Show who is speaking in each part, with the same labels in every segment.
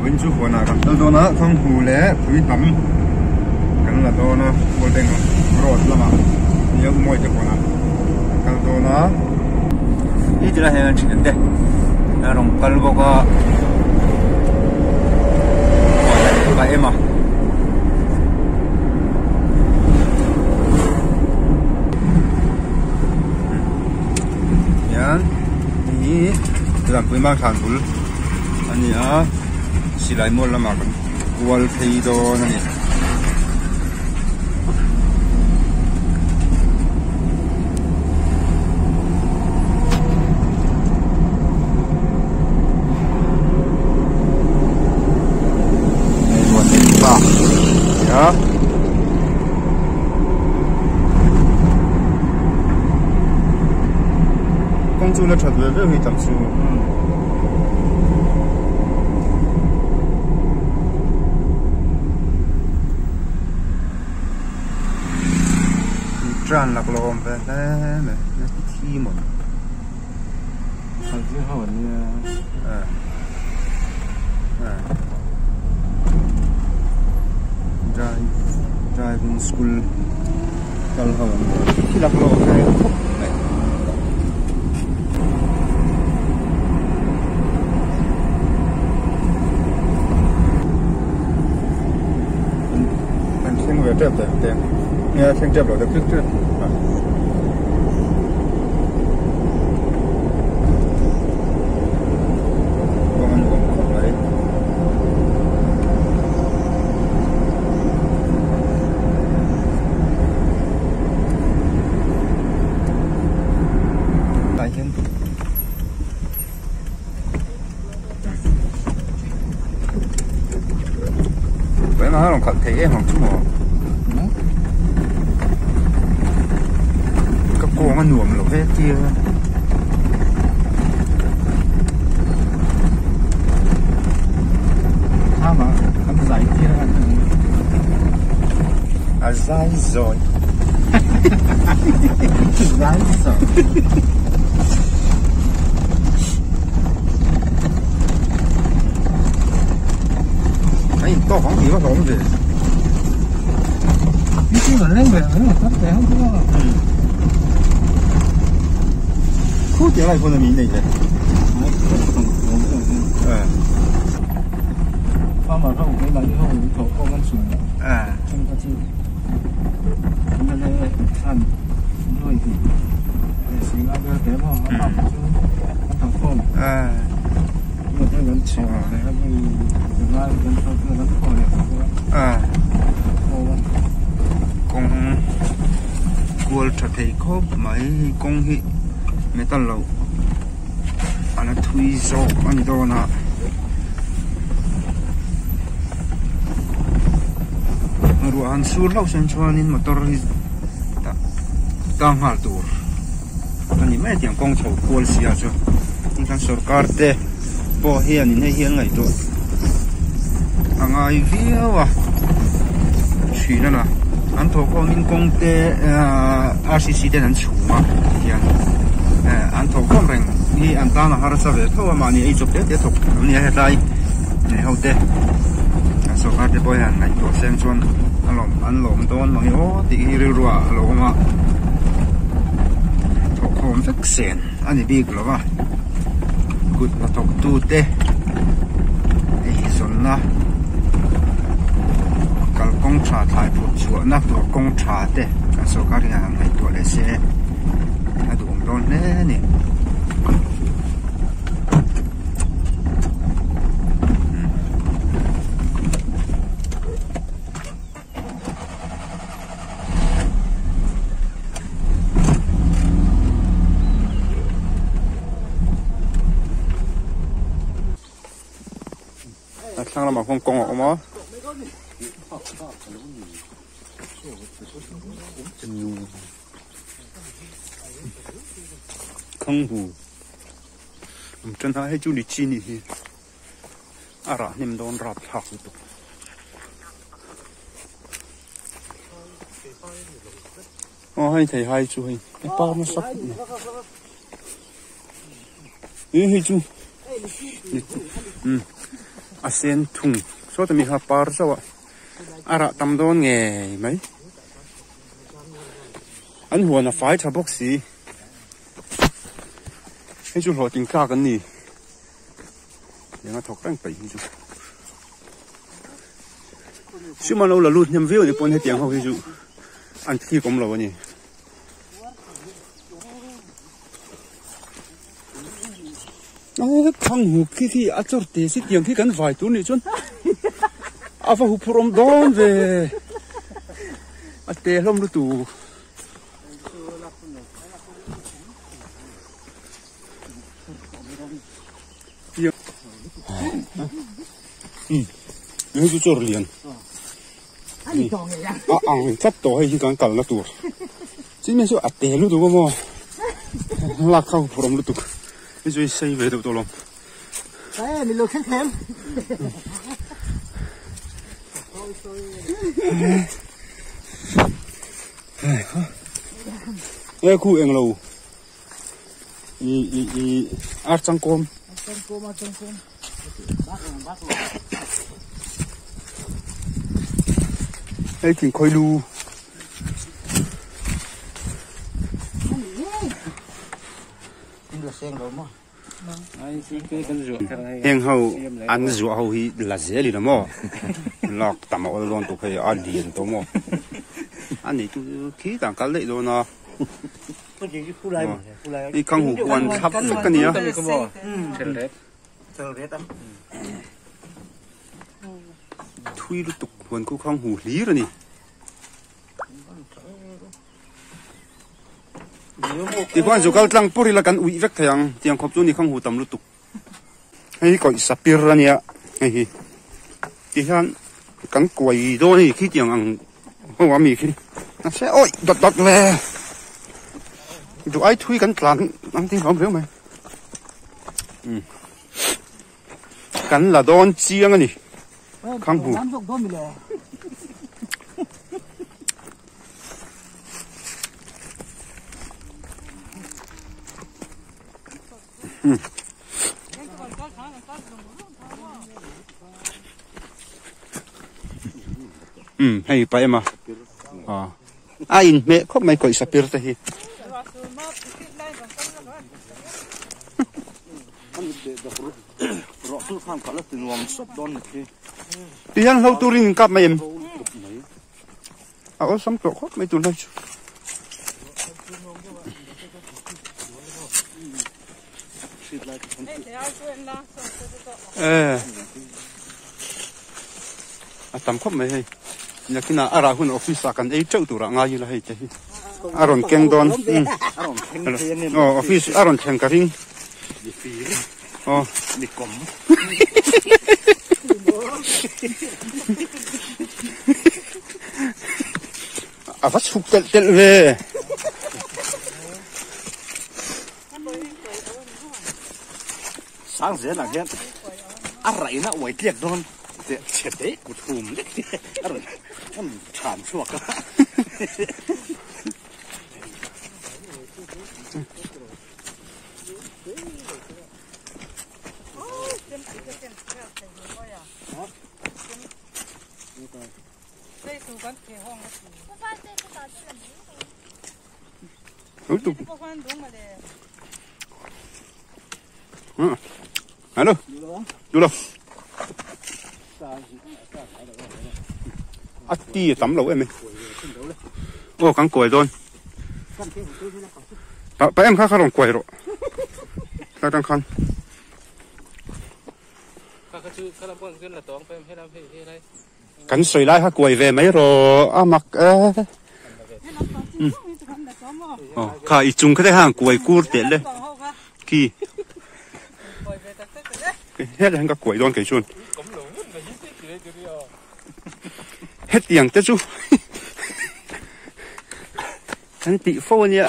Speaker 1: Vawiin chu huanah kan kal dawn a, Thanghu leh Phuihnam kan la dawn a, Golden Road lamah nia Umawi te huanah kan kal dawn a. Hi tilai hian an thian te an rawn kal bawk a, huan a em a. Hian hei hi Zangpui Mang Thlan bul a ni a silai mual lamah kan kual phei dawn a ni. Kawng chu la that ve viau hi tam chu. Tran lak lo awm ve hle mai thi maw. Driving school kal ho an ni thil a hlawh ve khawp mai. An thleng ve tep tep te nge a thleng tep lo deuh tep. Kawng a nuam khawp mai. Tah hian Engah hian rawn khalh thei em ang chu maw? Ka kawng a nuam lo ve tir a. A zai zawi.
Speaker 2: Zai zawi.
Speaker 1: A intawk ang tih va hlawm ve. Khu tiang lai pawn a mi nei le. Kawng kual tha thei khawp mai kawng hi metal lo a la thui zawk a ni dawn a ruah han sur hlauh sen chuanin motor hi tang nghal tur a ni mai a tiang kawng chho kual si ah chuan tin kan sorkar te pawh hianin hei hi an ngaihtuah a ngai viau a thin a na an thawh khawmin kawng te ahh R C C ten an chhum a tihian eh an thawh khawm reng hi an tan a harsa ve tho a mahni ei chawp te te thawk an nia hetlai nei ho te an sorkar te pawh hian ngaihtuah seng chuan a lawm an lawm dawn mang e aw tih hi rilru ah a lo awm a thawh khawm vek sen a ni bik lo va kut hnathawk tu te eizawnna kalkawng tha thlai phurh chhuahna tur kawng tha te kan sorkar hian an ngaihtuah leh se a duhawm dawn hle a ni. A thlang lamah khuan kawng a awm a. Khanghu awm tan a hei chu litchi nih hi a rah hnem dawn rapthlak lutuk. Aw hei thei hai chu hei a par nasa khawp mai ih hei chu umm. A sen thung sawta mi kha par zauh a a rah tam dawn ngei mai an huan a fai tha bawk si hei chu hlawhtling tlak an ni eng a thawk reng peih hi chu sum an lo la lut hnem viau ni pawn hetiang ho hi chu an thik awm lo a ni. Thang huk khi khi a chawr te si tiang khi kan vai tur nih chuan a va huphurh awm dawn ve a te hlawm lutuk. Hei chu chawr lian a ang tlat tawh hei hi kan kalna tur. Chimia chu a te lutuk a maw lak kha huphurh awm lutuk hei chu hei sei ve deuh tawh lo. E khu eng lo i i i ar changkawm. Hei thingkhawi lu. Heng ho an zuah ho hi la zel in a maw lak tam a awl dawn tuk hei a lian tawh maw a nei tu khi tah kal daih dawn a i khang hu huan thlap vek a ni a. Thui lutuk huan khu khang hu hlir a ni. Tikhuan zu kal tlang pur ila kan uih vek thei ang tiang khawp chu ni khang hu tam lutuk. Hei hi kawih sapir a nia hei hi tihian kan kuai dawn a ni khi tiang ang ho a mi khi nasa awi dawt dawt ve duh ai thui kan tlan ang tih hlawm viau mai kan la dawn chiang a ni khang hu. Um hei pa em a a inhmeh khawp mai kawih sapir te hi. Ti hian hlo turin in kap mai em? A awlsam tawh khawp mai tunlai chu. Eh. A tam khawp mai hei. Nakina a rah hun office ah kan ei teuh turah ngai ila hei te hi. A rawn keng dawn. Aw office a rawn thleng ka ring. Aw. A va chhuk telh telh ve.
Speaker 2: Sang zelah hian a raihna uai tliak dawn teh chhe te kut hum lek hi a rawn rawn chhan chhuak a.
Speaker 1: Alo du lo a ti a tam lo em e aw kan kuai dawn pa pa em kha kha rawn kuai rawh tlai tang khan Kan sawi lai kha kuai ve mai rawh a mak e. Aw kha i chung kha te khan kuai kur teh le khi helai hian ka kuai dawn kei chuan hetiang te chu kan tih fo ania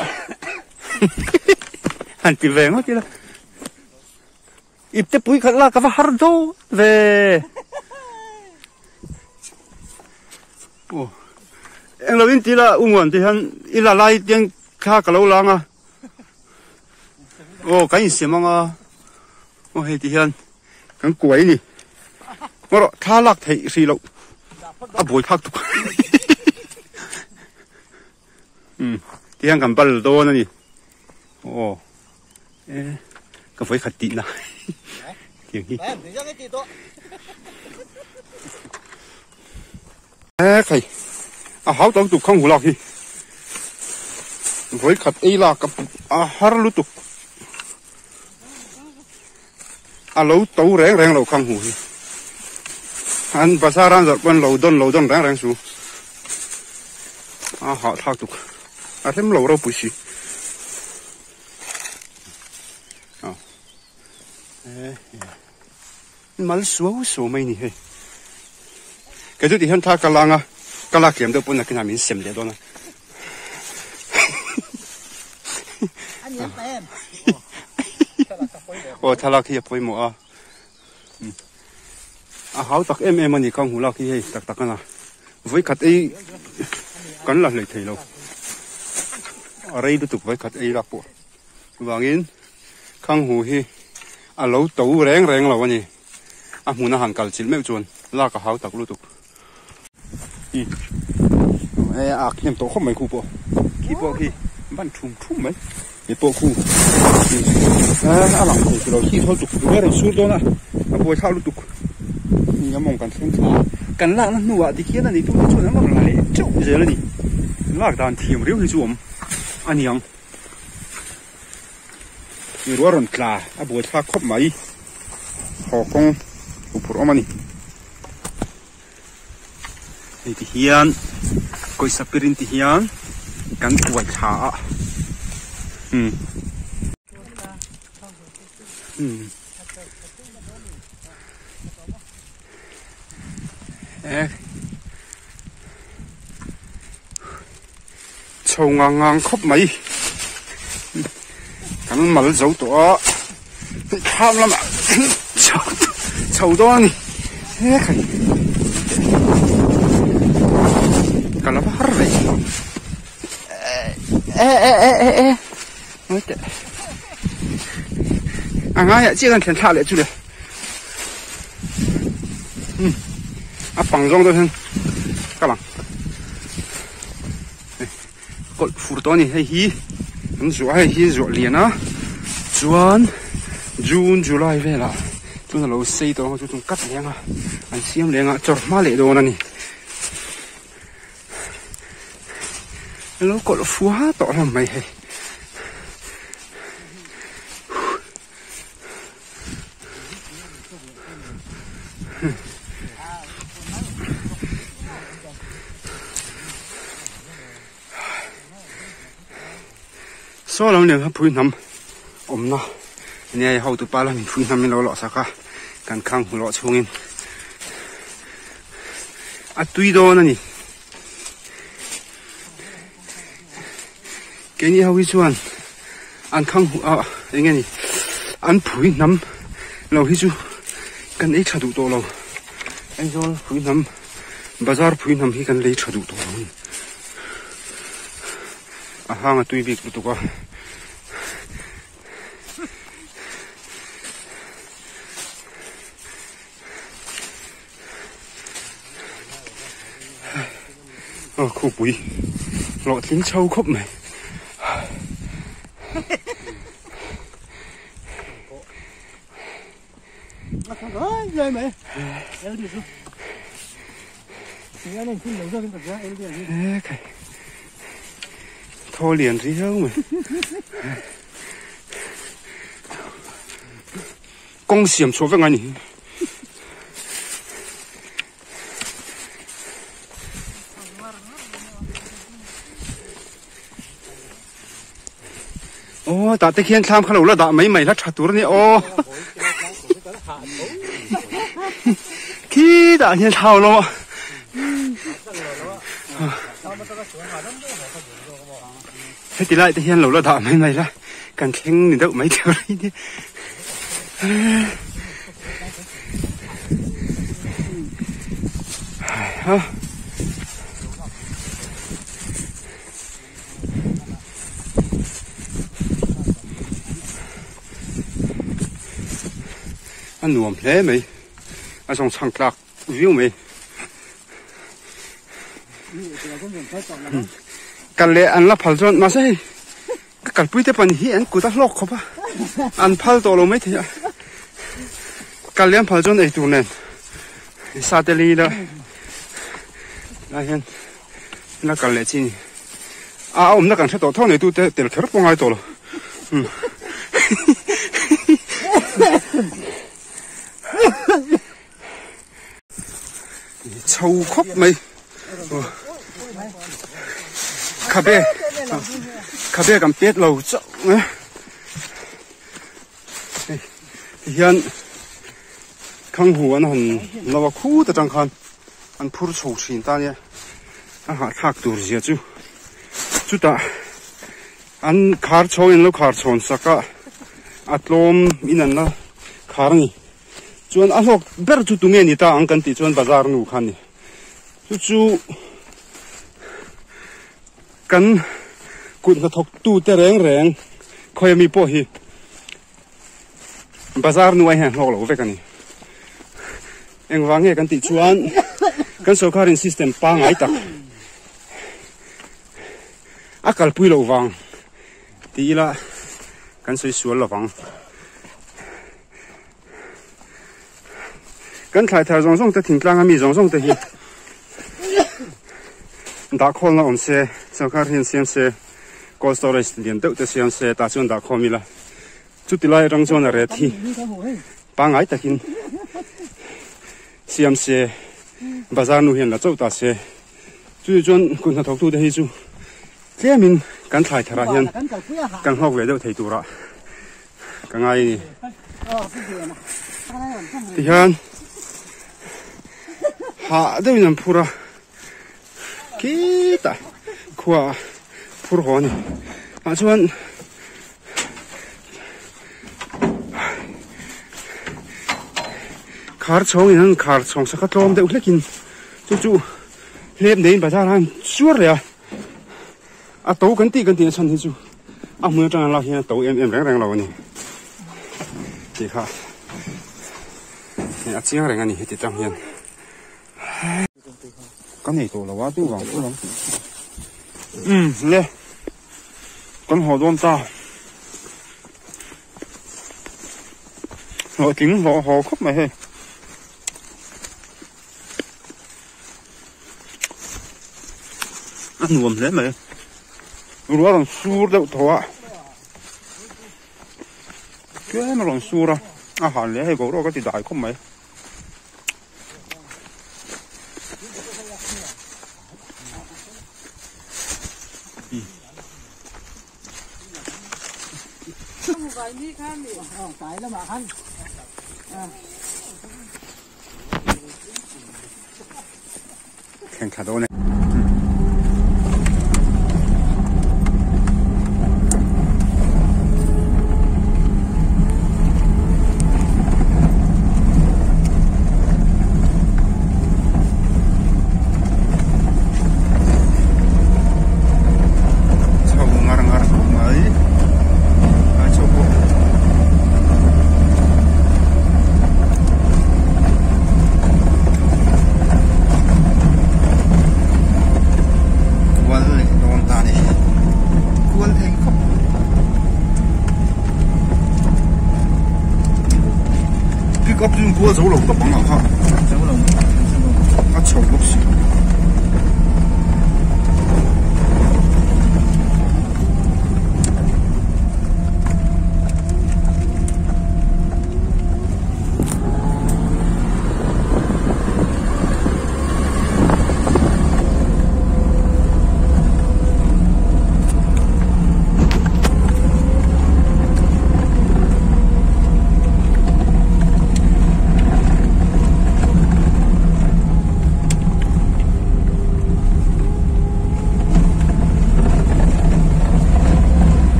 Speaker 1: han ti ve ngawt ila. Ipte pui khat lak a va har dawn ve. Aw englo in tila u nguan te hian i la lai tiang thla ka lo lang a. Aw kan insem anga aw hei ti hian kan kuai a ni. Ngaw rawh thla lak theih hrih loh a buai phak tuk. Umm tihian kan bal dawn a ni. Aw e ka vawi khat tihna tiang hi. E khai a hau tak tuk khang hu lak hi. Vawi khat ei lak a har lutuk. A lo to reng reng lo khang hmu hi. An bazar an zawrh pawn lo dawn lo dawn reng reng su. A hah thlak tuk. A rem lo ropui si. Mal suau suau mai ni hei. Kei chu ti hian thla ka lang a, ka lak tliam deuh pawn nakinah min sem leh dawn a. Aw thlalak hi a pawimawh a. A hau tak em em a ni kha hmu lak hi hei tak tak a na. Vawikhat ei kan la hlei thei lo. A rei lutuk vawikhat ei lak pawh. Chuvangin Khanghu hi a lo to reng reng lo a ni. A hmun a han kal chilh meuh chuan lak a hau tak lutuk. E a ak hnem tawh khawp mai khu pawh. Khi pawh khi ban thum thum mai. He pawh khu a lang thei lo khi thawl tuk duh a rawn sur dawn a a buai thlak lutuk. Ni a mawng kan thleng thla kan lakna hnuah tikhian a ni tute chuan an rawn la leh teuh zel a ni. Lak dan thiam riau hi chu awm a niang. Mi rual rawn tla a buai thlak khawp mai. Haw kawng u phurh awm a ni. Hei ti hian pawisa pirin ti hian kan kuai thla a. Umm. Umm. E. Chho ngang ngang khawp mai. Kan mal zo tawh a. Thlam lamah chho chho dawn a ni. He khai. Ka la var ve. E e e e e. Ngawi teh. A ngaiah chiah kan thlen thlah leh chu le. Hmm. A pang zawng deuh hian ka lang. Kawlh fur tawh a ni hei hi an zuah hei hi zuah lian a chuan June July velah chuan a lo sei tawh ang chu chu cut leh ang a an siam leh ang a chawr hma leh dawn a ni a lo kawlh fua tawh hlawm mai hei. Saw lam lian kha phui hnam awmna ania hei hotu pa lamin phui hnam in lo lawh sak a kan khang hmu lawh chhungin a tui dawn a ni keini ho hi chuan an khang huh ah eng nge ni an phui hnam lo hi chu kan ei tha duh tawh lo Aizawl phui hnam bazar phui hnam hi kan lei tha duh tawh lo a ni a hang a tui bik lutuk a. Aw khupui hlawhtling chho khawp mai. Thaw lian riau mai. Kawng siam chhuah vek ngai ni. Aw tah te khian thlam kha lo la dah mai mai la tha tur a ni aw khi tah hian thlau lo a heti lai te hian lo la dah mai mai la kan thleng ni deuh mai tur a ni. A nuam hle mai a zawng chhang tlak. viau mai. Kal leh an la phal chuan mahse hei ka kalpui te pahnih hi an kut a hlawk khawp a, an phal tawh lo maithei a. Kal leh an phal chuan eitur nen sa te lei ila lai hian la kal leh chi a ni. A awmna kan hre tawh tho neitu te tel kher pawh ngai tawh lo. Chho khawp mai khabe khabe kan pet lo chauh mai tihian khanghu an han lo a khut atang khan an phur chho thin ta nia a hahthlak tur zia chu chutah an khar chhawng in an lo khar chhawn sak a a tlawm in an la khar a ni. Chuan a hlawk ber chu tunge ni ta ang kan tih chuan bazar nu kha a ni. Chu chu kan kut hnathawk tu te reng reng khawi ami pawh hi bazar nu ai hian hlawk lo vek a ni. Engvang nge kan tih chuan kan sorkarin system pangngai tak a kalpui loh vang tih ila kan sawi sual lovang. Kan thlai thar zawng zawng te thingtlang a mi zawng zawng te hi dah khawlna awm se sorkar hian siam se cold storage lian deuh te siam se tah chuan dah khawm ila chuti lai atang chuan a ret hi pangngai takin siam se bazar nu hian la chauh ta se chu chuan kut hnathawk tute hi chu tlemin kan thlai tharah hian kan hlawk ve deuh thei turah Ka ngai a ni. Tihian hah deuhin an phur a, khitah khua phur haw a ni. Tah chuan khar chhawng in an khar chhawng sak a tlawm deuh hlekin chu chu hlep neiin bazar ah an chuar leh a. A to kan tih kan tih na chhan hi chu a hmun atanga lak hian a to em em reng reng lo a ni tih kha a chiang reng a ni heti tang hian ka nei tawh lo a tu vang chu ang um le kan haw dawn ta hlawhtling hlawh haw khawp mai hei. A nuam hle mai ruah rawn sur deuh tawh a tlem a rawn sur a a han leh hei boruak a ti dai khawp mai. Thleng thla dawn e. Chho ngar ngar khawp mai. Ai chho pawh. Kual leh dawn ta ni. Kual thei khawp. Pick up chu kual zo lo tawp ang ah kha.
Speaker 2: Zo lo.
Speaker 1: A chho bawk si.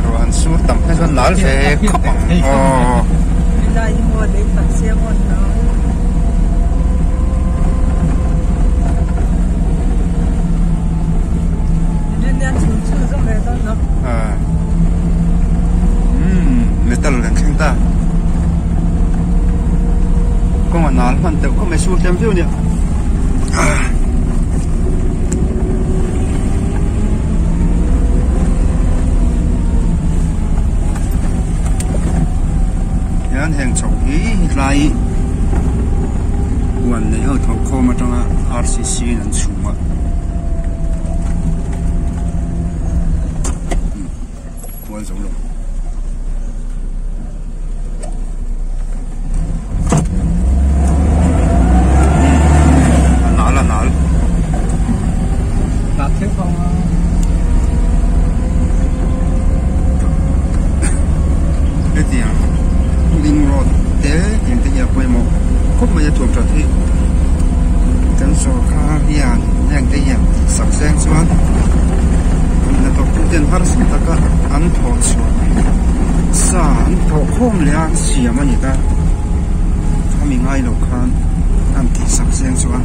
Speaker 1: Ruah han sur tam phei chuan nal ve khawp ang aw. Metal kan thleng ta. hman teuh khawp mai sur tlem viau nia. Hian heng chho hi tlai huan nei ho tho khawm atanga R C C in an chhum a. Kual zo lo. A nal a nal.
Speaker 2: Nal theuh vang a.
Speaker 1: Hetiang ring road te tiang te hi a pawimawh khawp mai a thuam that hi kan sawrkar hian heng te hian sak seng chuan hnathawk tu ten harsa taka an thawh chhuah sa an thawh khawm leh a siam a ni ta a mi ngai lo khan an tih sak seng chuan.